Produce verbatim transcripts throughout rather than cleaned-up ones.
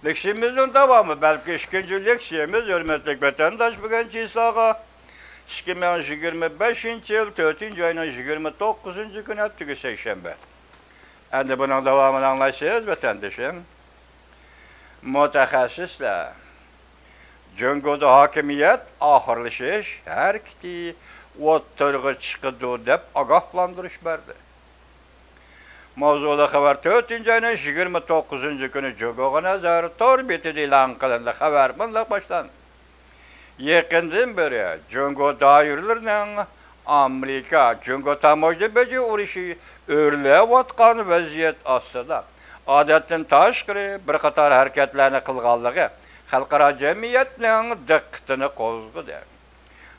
لېكسىيىمىزنىڭ داۋامى، بەلكى ئىككىنچى لېكسىيىمىز، ھۆرمەتلىك ۋەتەنداش، بۈگۈن چىسلاغا ئىككى مىڭ يىگىرمە بەشىنچى يىل تۆتىنچى ئاينىڭ يىگىرمە توققۇزىنچى كۈنى، ئەتىگۈن سەيشەنبە. ئەمدى بۇنىڭ داۋامىنى ئاڭلايسىز، ۋەتەندىشىم. مۇتەخەسسىسلەر جۇڭگودا ھاكىمىيەت ئاخىرلىشىش ھەرىكىتى ئوتتۇرىغا چىقىدۇ، دەپ ئاگاھلاندۇرۇش بەردى. ماۋزۇلۇق خەۋەر تۆتىنچى ئاينىڭ يىگىرمە توققۇزىنچى كۈنى جۇڭگوغا نەزەر تور بېتىدە ئېلان قىلىندى. خەۋەر مۇنداق باشلاندى. يېقىندىن بېرى جۇڭگو دائىرىلىرىنىڭ ئامېرىكا، جۇڭگو تاموژنا بېجى ئۇرۇشى ئۆرلەۋاتقان ۋەزىيەت ئاستىدا ئادەتتىن تاشقىرى بىر قاتار ھەرىكەتلەرنى قىلغانلىقى خەلقئارا جەمئىيەتنىڭ دىققىتىنى قوزغىدى.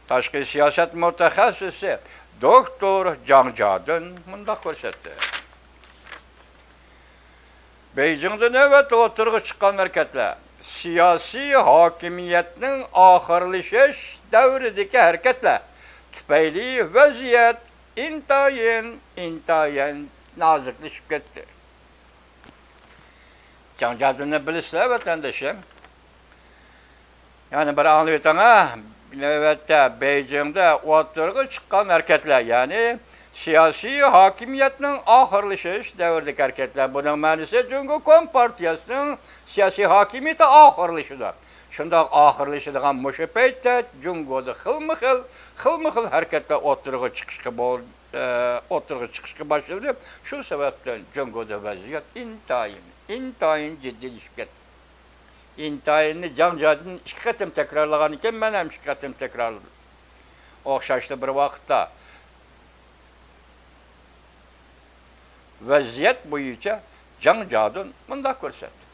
تاشقى سىياسەت مۇتەخەسسىسى دوكتور جاڭ جادۈن مۇنداق كۆرسەتتى. بېيجىڭدا نۆۋەتتە ئوتتۇرىغا چىققان ھەرىكەتلەر، سىياسىي ھاكىمىيەتنىڭ ئاخىرلىشىش دەۋرىدىكى ھەرىكەتلەر تۈپەيلى ۋەزىيەت ئىنتايىن، ئىنتايىن نازۇكلىشىپ كەتتى. جاڭ جادۈننى بىلىسىلەر، ۋەتەندىشىم. يەنە بىر ئاڭلىۋېتىڭ ھە. نۆۋەتتە بېيجىڭدا ئوتتۇرىغا چىققان ھەرىكەتلەر، يەنى سىياسىي ھاكىمىيەتنىڭ ئاخىرلىشىش دەۋرىدىكى ھەرىكەتلەر. بۇنىڭ مەنىسى جۇڭگو كومپارتىيەسىنىڭ سىياسىي ھاكىمىيىتى ئاخىرلىشىدۇ. شۇنداق ئاخىرلىشىدىغان مۇشۇ پەيتتە جۇڭگودا خىلمۇ خىل، خىلمۇ خىل ھەرىكەتلەر ئوتتۇرىغا چىقىشقا بول-، ئە، ئوتتۇرىغا چىقىشقا باشلىدى. شۇ سەۋەبتىن جۇڭگودا ۋەزىيەت ئىنتايىن، ئىنتايىن جىددىيلىشىپ كەتتى. ئىنتايىننى جاڭ جادۈن ئىككى قېتىم تەكرارلىغان ئىكەن، مەن ھەم ئىككى قېتىم تەكرارلىدىم. ئوخشاشلا بىر ۋاقىتتا ۋەزىيەت بويىچە جاڭ جادۈن مۇنداق كۆرسەتتى.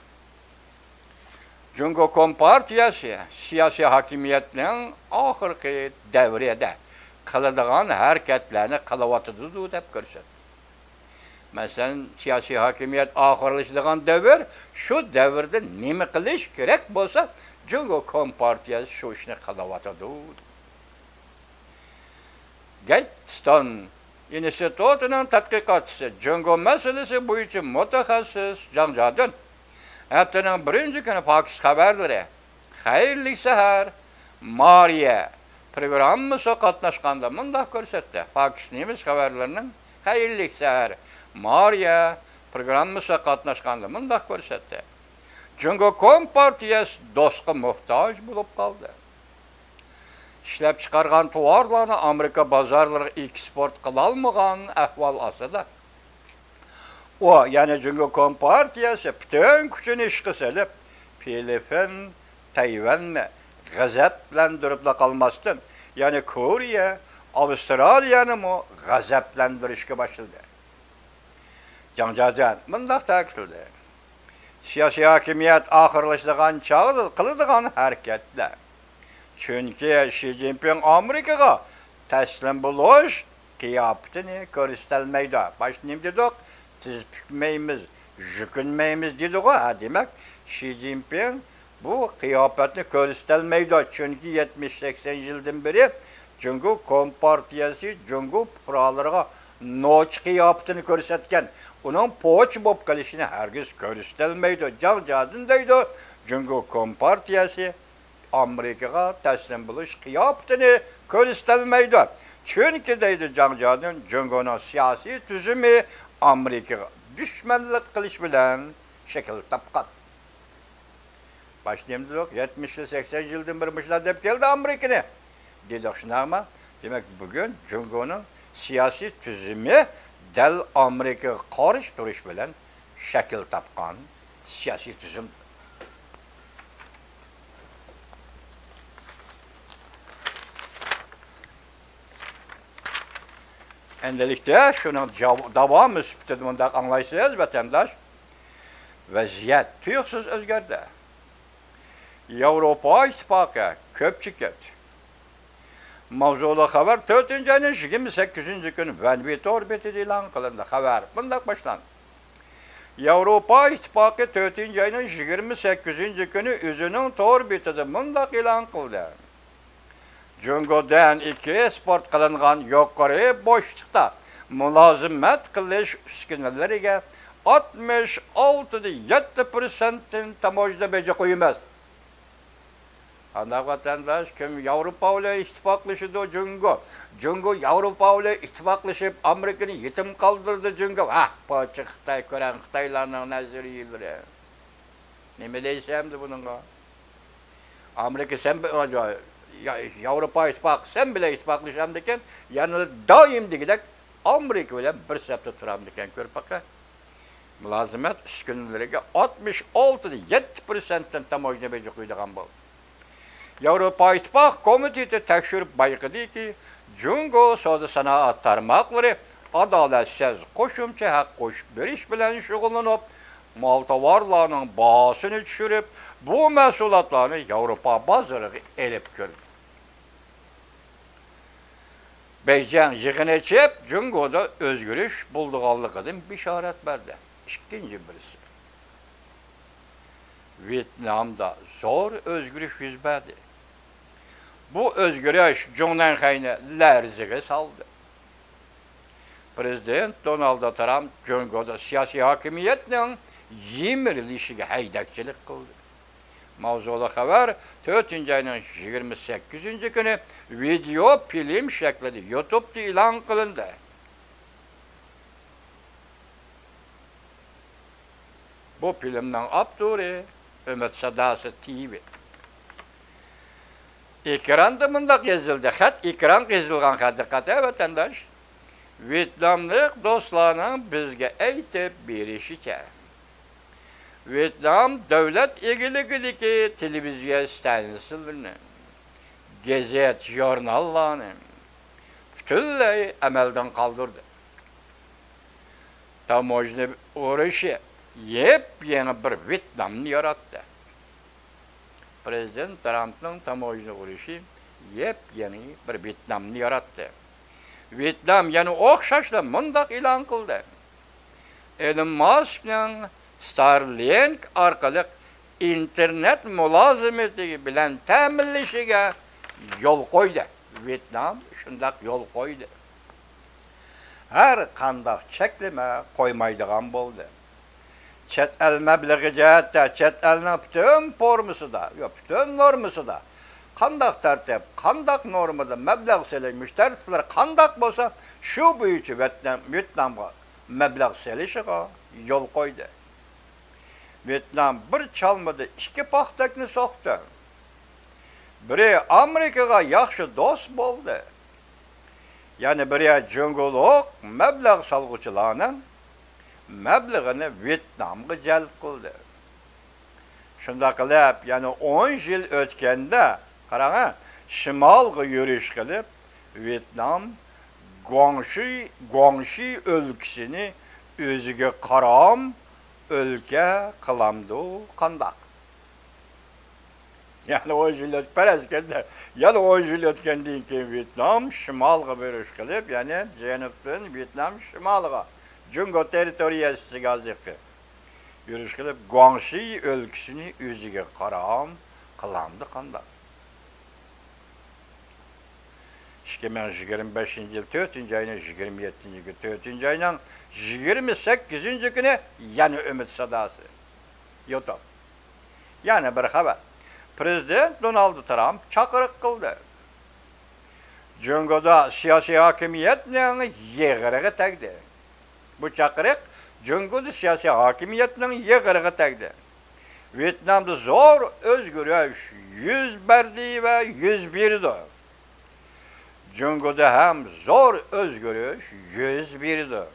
جۇڭگو كومپارتىيەسى سىياسىي ھاكىمىيەتنىڭ ئاخىرقى دەۋرىدە قىلىدىغان ھەرىكەتلەرنى قىلىۋاتىدۇ، دەپ كۆرسەتتى. مەسىلەن، سىياسىي ھاكىمىيەت ئاخىرلىشىدىغان دەۋر، شۇ دەۋردە نېمە قىلىش كېرەك بولسا، جۇڭگو كومپارتىيەسى شۇ ئىشنى قىلىۋاتىدۇ. گەيتستون ئىنستىتۇتىنىڭ تەتقىقاتچىسى، جۇڭگو مەسىلىسى بويىچە مۇتەخەسسىس جاڭ جادۈن ھەپتىنىڭ بىرىنچى كۈنى پاكىس خەۋەرلىرى، خەيرلىك سەھەر، مارىيە پروگراممىسىغا قاتناشقاندا مۇنداق كۆرسەتتى. پاكىس نېمىس خەۋەرلىرىنىڭ خەيرلىك سەھەر، مارىيە پروگراممىسىغا قاتناشقاندا مۇنداق كۆرسەتتى. جۇڭگو كومپارتىيەسى دوستقا موھتاج بولۇپ قالدى. ئىشلەپچىقارغان تاۋارلارنى ئامېرىكا بازارلىرىغا ئېكسپورت قىلالمىغان ئەھۋال ئاستىدا، ئۇ، يەنى جۇڭگو كومپارتىيەسى پۈتۈن كۈچىنى ئىشقا سېلىپ، فىلىپپىن، تەيۋەننى غەزەپلەندۈرۈپلا قالماستىن، يەنى كورېيە، ئاۋسترالىيەنىمۇ غەزەپلەندۈرۈشكە باشلىدى. جاڭ جادۈن مۇنداق تەكىتلىدى. سىياسىي ھاكىمىيەت ئاخىرلىشىدىغان چاغدا قىلىدىغان ھەرىكەتلەر. چۈنكى شى جىنپىڭ ئامېرىكىغا تەسلىم بولۇش قىياپىتىنى كۆرسىتەلمەيدۇ. باشتا نېمە دېدۇق؟ تىز پۈكمەيمىز، جۈكۈنمەيمىز دېدىغۇ. ھە، دېمەك، شى جىنپىڭ بۇ قىياپەتنى كۆرسىتەلمەيدۇ. چۈنكى يەتمىش سەكسەن يىلدىن بېرى جۇڭگو كومپارتىيەسى جۇڭگو پۇقرالىرىغا نوچى قىياپىتىنى كۆرسەتكەن. ئۇنىڭ پوچى بولۇپ قېلىشىنى ھەرگىز كۆرسىتەلمەيدۇ. جاڭ جادىن دەيدۇ، جۇڭگو كومپارتىيەسى ئامېرىكىغا تەسلىم بولۇش قىياپىتىنى كۆرسىتەلمەيدۇ. چۈنكى، دەيدۇ جاڭ جادىن، جۇڭگونىڭ سىياسىي تۈزۈمى ئامېرىكىغا دۈشمەنلىك قىلىش بىلەن شەكىل تاپقان. باشتا نېمە دېدۇق؟ يەتمىش يىل، سەكسەن يىلدىن بېرى مۇشۇنداق دەپ كەلدى ئامېرىكىنى، دېدۇق، شۇنداقمۇ؟ دېمەك، بۈگۈن جۇڭگونىڭ سىياسىي تۈزۈمى دەل ئامېرىكىغا قارشى تۇرۇش بىلەن شەكىل تاپقان سىياسىي تۈزۈم. ئەمدىلىكتە شۇنىڭ جاۋ-، داۋامى سۈپىتىدە مۇنداق ئاڭلايسىز، ۋەتەنداش. ۋەزىيەت تۇيۇقسىز ئۆزگەردى. ياۋروپا ئىتتىپاقى كۆپچىكىت. ماۋزۇلۇق خەۋەر تۆتىنچى ئاينىڭ يىگىرمە سەككىزىنچى كۈنى ۋەنۋى تور بېتىدە ئېلان قىلىندى. خەۋەر مۇنداق باشلاندى. ياۋروپا ئىتتىپاقى تۆتىنچى ئاينىڭ يىگىرمە سەككىزىنچى كۈنى ئۆزىنىڭ تور بېتىدە مۇنداق ئېلان قىلدى. جۇڭگودىن ئېكسپورت قىلىنغان يۇقىرى بوشلۇقتا مۇلازىمەت قىلىش ئۈسكۈنىلىرىگە ئاتمىش ئالتىدە يەتتە پىرسەنتتىن تاموژنا بېجى قويىمىز. قانداق ۋەتەنداش؟ كىم ياۋروپا بىلەن ئىتتىپاقلىشىدۇ؟ جۇڭگو. جۇڭگو ياۋروپا بىلەن ئىتتىپاقلىشىپ، ئامېرىكىنى يېتىم قالدۇردى جۇڭگو. ھە، پوچى خىتاي، كۆرەڭ خىتايلارنىڭ نەزەرىيلىرى. نېمە دەيسەن ئەمدى بۇنىڭغا؟ ئامېرىكا سەن بىلەن، يا-، ياۋروپا ئىتتىپاقى سەن بىلەن ئىتتىپاقلىشامدىكەن، يەنە دائىم دېگۈدەك ئامېرىكا بىلەن بىر سەپتە تۇرامدىكەن، كۆرۈپ باقە. مۇلازىمەت ئۈسكۈنىلىرىگە ئاتمىش ئالتىدە يەتتە پىرسەنتتىن تاموژنا بېجى قويىدىغان بولدى. ياۋروپا ئىتتىپاق كومىتېتى تەكشۈرۈپ بايقىدىكى، جۇڭگو سودا سانائەت تارماقلىرى ئادالەتسىز قوشۇمچە ھەق قوشۇپ بېرىش بىلەن شۇغۇللىنىپ، مال تاۋارلارنىڭ باھاسىنى چۈشۈرۈپ، بۇ مەھسۇلاتلارنى ياۋروپا بازىرىغا ئېلىپ كىردى. بېيجىڭ يىغىن ئېچىپ، جۇڭگودا ئۆزگىرىش بولىدىغانلىقىدىن بېشارەت بەردى. ئىككىنچى بىرسى، ۋيېتنامدا زور ئۆزگىرىش يۈز بەردى. بۇ ئۆزگىرىش جۇڭنەنخەينى لەرزىگە سالدى. پرېزىدېنت دونالد ترامپ جۇڭگودا سىياسىي ھاكىمىيەتنىڭ يىمىرىلىشىگە ھەيدەكچىلىك قىلدى. ماۋزۇلۇق خەۋەر تۆتىنچى ئاينىڭ يىگىرمە سەككىزىنچى كۈنى ۋىدېئو فىلىم شەكلىدە يۇتۇبتا ئېلان قىلىندى. بۇ فىلىمنىڭ ئاپتورى ئۈمىد ساداسى تىۋى. ئېكراندا مۇنداق يېزىلدى، خەت ئېكرانغا يېزىلغان خەت، دىققەت ۋەتەنداش. ۋيېتناملىق دوستلارنىڭ بىزگە ئېيتىپ بېرىشىچە، ۋيېتنام دۆلەت ئىگىلىكىدىكى تېلېۋىزىيە ئىستانسىلىرىنى، گېزىت، ژۇرناللارنى پۈتۈنلەي ئەمەلدىن قالدۇردى. تاموژنا ئۇرۇشى يېپيېڭى بىر ۋيېتنامنى ياراتتى. پرېزىدېنت ترامپنىڭ تاموژنا ئۇرۇشى يېپيېڭى بىر ۋيېتنامنى ياراتتى. ۋيېتنام يەنە ئوخشاشلا مۇنداق ئېلان قىلدى: ئېلون ماسكنىڭ ستارلىنك ئارقىلىق ئىنتېرنېت مۇلازىمىتى بىلەن تەمىنلىشىگە يول قويدى. ۋيېتنام شۇنداق يول قويدى. ھەر قانداق چەكلىمە قويمايدىغان بولدى. چەت ئەل مەبلىغى جەھەتتە چەت ئەلنىڭ پۈتۈن فورمىسىدا، ياق، پۈتۈن نورمىسىدا قانداق تەرتىپ، قانداق نورمىدا مەبلەغ سېلىش، مۇشۇ تەرتىپلەر قانداق بولسا، شۇ بويىچە ۋيېتنام، ۋيېتنامغا مەبلەغ سېلىشىغا يول قويدى. ۋيېتنام بىر چالمىدا ئىككى پاختەكنى سوقتى. بىرى ئامېرىكىغا ياخشى دوست بولدى. يەنە بىرى جۇڭگولۇق مەبلەغ سالغۇچىلارنىڭ مەبلىغىنى ۋيېتنامغا جەلپ قىلدى. شۇنداق قىلىپ، يەنە ئون يىل ئۆتكەندە، قاراڭە، شىمالغا يۈرۈش قىلىپ، ۋيېتنام گۇاڭشى، گۇاڭشى ئۆلكىسىنى ئۆزىگە قارام ئۆلكە قىلامدۇ قانداق؟ يەنە ئون يىل ئۆت-، پەرەز قىلدى. يەنە ئون يىل ئۆتكەندىن كېيىن ۋيېتنام شىمالغا بېرىش قىلىپ، يەنى جەنۇبتىن ۋيېتنام شىمالىغا، جۇڭگو تېررىتورىيەسىگە ھازىرقى يۈرۈش قىلىپ، گۇاڭشى ئۆلكىسىنى ئۆزىگە قارام قىلامدۇ قانداق؟ ئىككى مىڭ يىگىرمە بەشىنچى يىل تۆتىنچى ئاينىڭ يىگىرمە يەتتىنچى كۈنى، تۆتىنچى ئاينىڭ يىگىرمە سەككىزىنچى كۈنى يەنە ئۈمىد ساداسى. يۇتۇپ. يەنە بىر خەۋەر. پرېزىدېنت دونالد ترامپ چاقىرىق قىلدى. جۇڭگودا سىياسىي ھاكىمىيەتنىڭ يىغىرىغا تەگدى. بۇ چاقىرىق جۇڭگودا سىياسىي ھاكىمىيەتنىڭ يىغىرىغا تەگدى. ۋيېتنامدا زور ئۆزگىرىش يۈز بەردى ۋە يۈز بېرىدۇ. جۇڭگودا ھەم زور ئۆزگىرىش يۈز بېرىدۇ.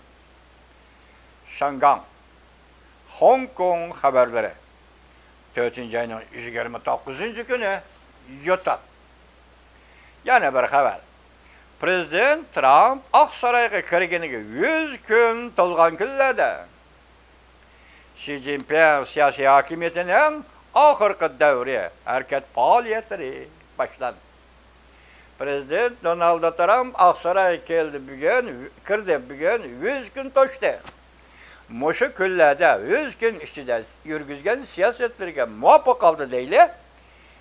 شياڭگاڭ، خوڭكوڭ خەۋەرلىرى. تۆتىنچى ئاينىڭ يىگىرمە توققۇزىنچى كۈنى يۇتۇپ. يەنە بىر خەۋەر. پرېزىدېنت ترامپ ئاقسارايغا كىرگىنىگە يۈز كۈن تولغان كۈنلەردە شى جىنپىڭ سىياسىي ھاكىمىيىتىنىڭ ئاخىرقى دەۋرى ھەرىكەت پائالىيەتلىرى باشلاندى. پرېزىدېنت دونالد ترامپ ئاقسارايغا كەلدى بۈگۈن، كىردى بۈگۈن، يۈز كۈن توشتى. مۇشۇ كۈنلەردە يۈز كۈن ئىچىدە يۈرگۈزگەن سىياسەتلىرىگە مۇۋاپىق ھالدا دەيلى،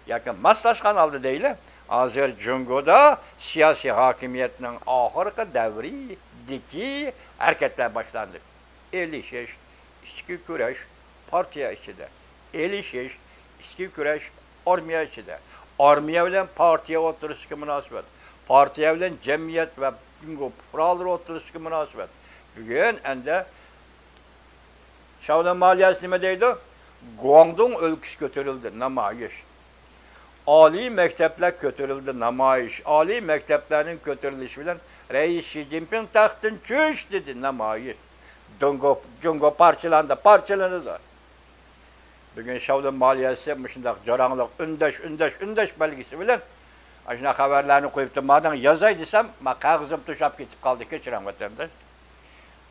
ياكى ماسلاشقان ھالدا دەيلى، ھازىر جۇڭگودا سىياسىي ھاكىمىيەتنىڭ ئاخىرقى دەۋرىدىكى ھەرىكەتلەر باشلاندى. ئېلىشىش، ئىچكى كۈرەش پارتىيە ئىچىدە، ئېلىشىش، ئىچكى كۈرەش ئارمىيە ئىچىدە، ئارمىيە بىلەن پارتىيە ئوتتۇرىسىدىكى مۇناسىۋەت، پارتىيە بىلەن جەمئىيەت ۋە جۇڭگو پۇقرالىرى ئوتتۇرىسىدىكى مۇناسىۋەت. بۈگۈن ئەندى شياۋلىن مالىيەسى نېمە دەيدۇ؟ گۇاڭدۇڭ ئۆلكىسى كۆتۈرۈلدى، نامايىش. ئالىي مەكتەپلەر كۆتۈرۈلدى، نامايىش. ئالىي مەكتەپلەرنىڭ كۆتۈرۈلۈشى بىلەن رەئىس شى جىنپىڭ تەختتىن چۈش دېدى، نامايىش. جۇڭگو، جۇڭگو پارچىلاندى، پارچىلىنىدۇ. بۈگۈن شياۋلىن مالىيەسى مۇشۇنداق جاراڭلىق، ئۈندەش، ئۈندەش، ئۈندەش بەلگىسى بىلەن ئاشۇنداق خەۋەرلەرنى قويۇپتۇ. ماداڭ يازاي دېسەم، ما قەغىزىم توشاپ كېتىپ قالدى، كەچۈرۈڭ ۋەتەنداش.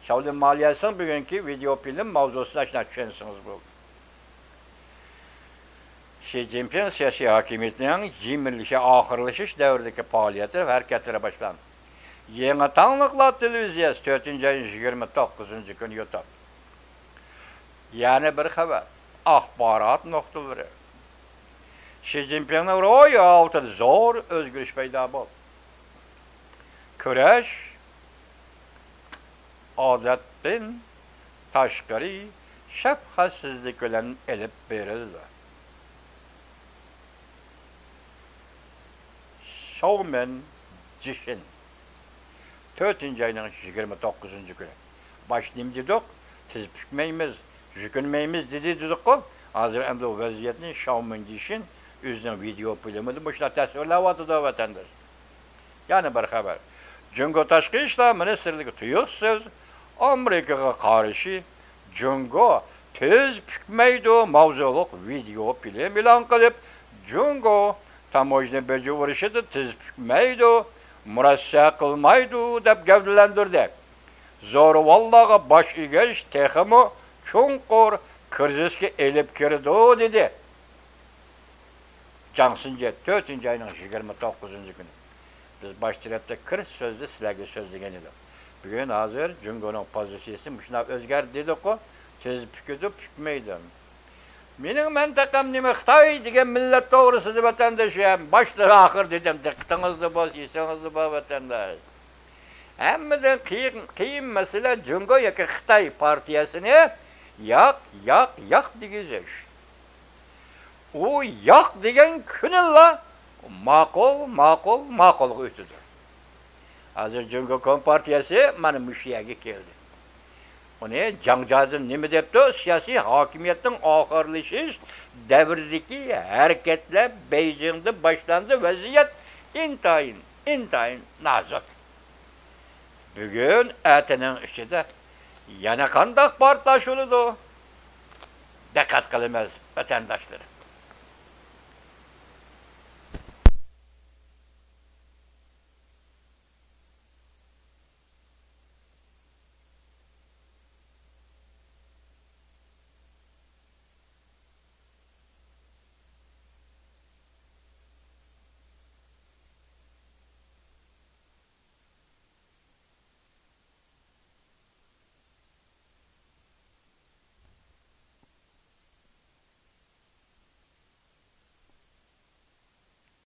شياۋلىن مالىيەسىنىڭ بۈگۈنكى ۋىدېئو فىلىم ماۋزۇسىنى ئاشۇنداق چۈشەنسىڭىز بولدى. شى جىنپىڭ سىياسىي ھاكىمىيىتىنىڭ يىمىرىلىشى، ئاخىرلىشىش دەۋرىدىكى پائالىيەتلىرى ۋە ھەرىكەتلىرى باشلاندى. يېڭى تاڭلىقلار تېلېۋىزىيەسى، تۆتىنچى ئاينىڭ يىگىرمە توققۇزىنچى كۈنى يوتۇپ. يەنە بىر خەۋەر، ئاخبارات نۇقتىلىرى. شى جىنپىڭنىڭ روھىي ھالىتىدە زور ئۆزگىرىش پەيدا بولدى. كۈرەش ئادەتتىن تاشقىرى شەپقەتسىزلىك بىلەن ئېلىپ بېرىلدى. شاۋمەن جىشىن، تۆتىنچى ئاينىڭ يىگىرمە توققۇزىنچى كۈنى. باشتا نېمە دېدۇق؟ تىز پۈكمەيمىز، يۈكۈنمەيمىز دېدى دېدۇققۇ. ھازىر ئەمدى ئۇ ۋەزىيەتنى شاۋمەن جىشىن ئۆزىنىڭ ۋىدېئو فىلىمىدا مۇشۇنداق تەسۋىرلەۋاتىدۇ، ۋەتەنداش. يەنە بىر خەۋەر. جۇڭگو تاشقى ئىشلار مىنىستىرلىكى تۇيۇقسىز ئامېرىكىغا قارشى جۇڭگو تىز پۈكمەيدۇ ماۋزۇلۇق ۋىدېئو فىلىم ئېلان قىلىپ، جۇڭگو تاموژنا بېجى ئۇرۇشىدا تىز پۈكمەيدۇ، مۇرەسسە قىلمايدۇ دەپ گەۋدىلەندۈردى. زورىۋاللارغا باش ئېگىش تېخىمۇ چوڭقۇر كىرىزىسكە ئېلىپ كىرىدۇ، دېدى. جاڭ سىنجې، تۆتىنچى ئاينىڭ يىگىرمە توققۇزىنچى كۈنى. بىز باش تەرەپتە كىرىزىس سۆزىدە سىلەرگە سۆزلىگەن ئىدۇق. بۈگۈن ھازىر جۇڭگونىڭ پوزىتسىيىسى مۇشۇنداق ئۆزگەردى دېدۇققۇ، تىز پۈكىدۇ، پۈكمەيدۇ. مېنىڭ مەنتىقەم نېمە، خىتاي دېگەن مىللەت توغرىسىدا ۋەتەنداش، ھەم باشتىن ئاخىر دېدىم، دىققىتىڭىزدە بولسا، ئېسىڭىزدە بار ۋەتەنداش. ھەممىدىن قىيىن، قىيىن مەسىلە جۇڭگو ياكى خىتاي پارتىيەسىنى ياق، ياق، ياق دېگۈزۈش. ئۇ ياق دېگەن كۈنىلا ماقۇل، ماقۇل، ماقۇلغا ئۆتىدۇ. ھازىر جۇڭگو كومپارتىيەسى مانا مۇشۇ يەرگە كەلدى. ئۇنى جاڭ جيازېن نېمە دەپتۇ؟ سىياسىي ھاكىمىيەتنىڭ ئاخىرلىشىش دەۋرىدىكى ھەرىكەتلەر بېيجىڭدا باشلاندى، ۋەزىيەت ئىنتايىن، ئىنتايىن نازۇك. بۈگۈن ئەتىنىڭ ئىچىدە يەنە قانداق پارتلاش بولىدۇ؟ دىققەت قىلىمىز، ۋەتەنداشلىرىم.